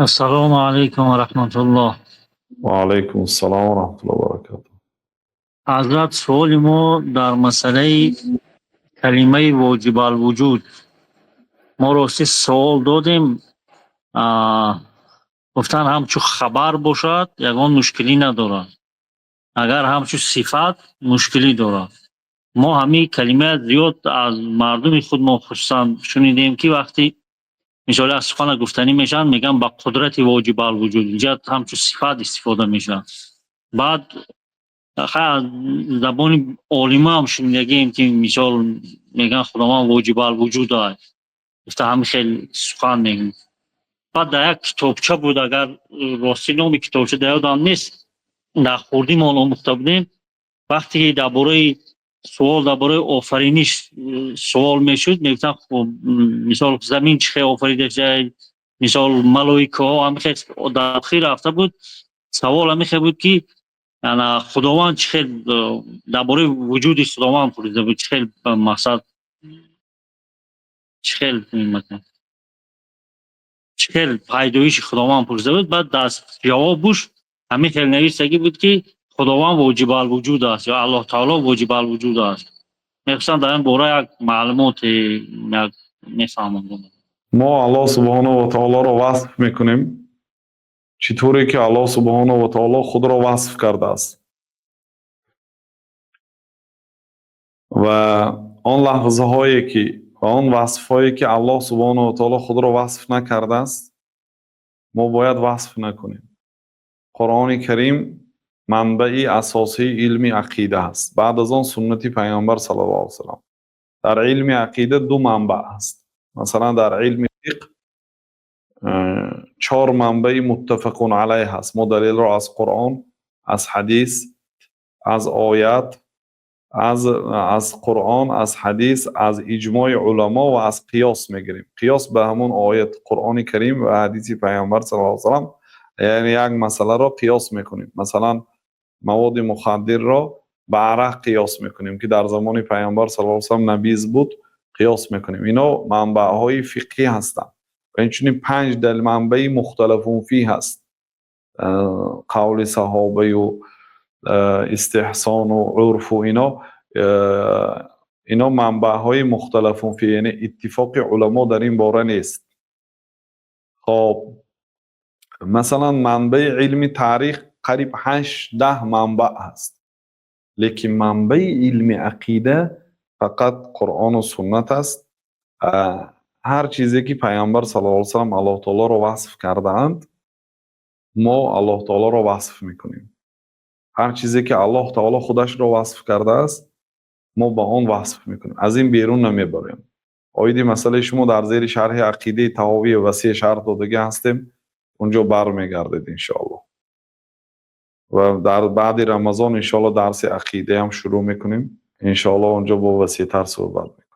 Ассалому алайкум ва раҳматуллоҳ. Ва алайкум ассалом ва раҳматуллоҳи ва баракатуҳ. Ҳазрат, суоли мо дар масъалаи калимаи воҷибалвуҷуд. Мо рости суол додем, гуфтан, ҳамчун хабар бошад, ягон мушкилӣ надорад, агар ҳамчун сифат, мушкилӣ дорад. Мо ҳамин калима зиёд аз мардуми худ мо хусусан шунидем, ки вақти мисоли аз сухана гуфтанӣ мешаванд, мегӯянд ба қудрати воҷибалвуҷуд. Инҷа ҳамчун сифат истифода мешавад. Баъд хай аз забони олима ҳам шунидагием, ки мисол мегӯянд, Худованд воҷибалвуҷуд аст гуфта, ҳамин хел сухан мегӯянд. Баъд дар як китобча буд, агар рости номи китобча дар ёдам нест, дар хурдимон омӯхта будем. Вақте ки дар бораи суол, дар бораи офариниш суол мешуд, мегуфтанд, мисол, замин чӣ хел офарида шуда, мисол, малоикаҳо, ҳамин хел дар охир рафта буд. Савол ҳамин хел буд, ки ана Худованд чӣ хел, дар бораи вуҷуди Худованд пурсида буд, чӣ хел, мақсад, чӣ хел, чӣ хел пайдоиши Худованд пурсида буд. Баъд дар ҷавобуш ҳамин хел нависагӣ буд, ки Худованд воҷибалвуҷуд аст ё Аллоҳ таоло воҷибалвуҷуд аст. Мехостам дар ин бора як маълумоте як мефаҳмам. Мо Аллоҳ субҳонаҳу ва таолоро васф мекунем, чӣ тавре ки Аллоҳ субҳонаҳу ва таоло худро васф кардааст, ва он лафзҳое ки ва он васфҳое ки Аллоҳ субҳонаҳу ва таоло худро васф накардааст, мо бояд васф накунем. Қуръони Карим манбаи асосии илми ақида аст, баъд аз он суннати Пайғамбар саллаллоҳу алайҳи васаллам. Дар илми ақида ду манбаъ аст. Масалан, дар илми фиқҳ чор манбаи муттафақун алайҳ ҳаст. Мо далелро аз Қуръон, аз ҳадис, аз оят, аз Қуръон, аз ҳадис, аз иҷмои уламо ва аз қиёс мегирем. Қиёс ба ҳамон оят Қуръони Карим ва ҳадиси Пайғамбар саллаллоҳу алайҳи васаллам, яъне як масъаларо қиёс мекунем. Масалан, маводи мухаддирро ба арақ қиёс мекунем, ки дар замони Пайғамбар саллаллоҳу алайҳи васаллам набиз буд, қиёс мекунем. Ино манбаъҳои фиқҳӣ ҳастанд. Ва инчунин панҷ манбаи мухталафун фиҳ ҳаст: қавли саҳобаю истиҳсону урфу. Ино манбаъҳои мухталафун фиҳ, яъне иттифоқи уламо дар ин бора нест. Хоб, масалан, манбаи илми таърих қариб 8-10 манбаъ ҳаст, лекин манбаи илми ақида фақат Қуръону суннат аст. Ҳар чизе ки Пайғамбар саллаллоҳу алайҳи васаллам Аллоҳ таолоро васф кардаанд, мо Аллоҳ таолоро васф мекунем. Ҳар чизе ки Аллоҳ таоло худашро васф кардааст, мо ба он васф мекунем, аз ин берун намебарем. Оиди масъалаи шумо дар зери шарҳи ақидаи Таҳовия васеъ шарҳ додагӣ ҳастем, унҷо бармегардед, иншоаллоҳ. Ва дар баъди Рамазон, иншоаллоҳ, дарси ақидаам шурӯъ мекунем. Иншоаллоҳ, онҷо бо васеътар суҳбат мекунем.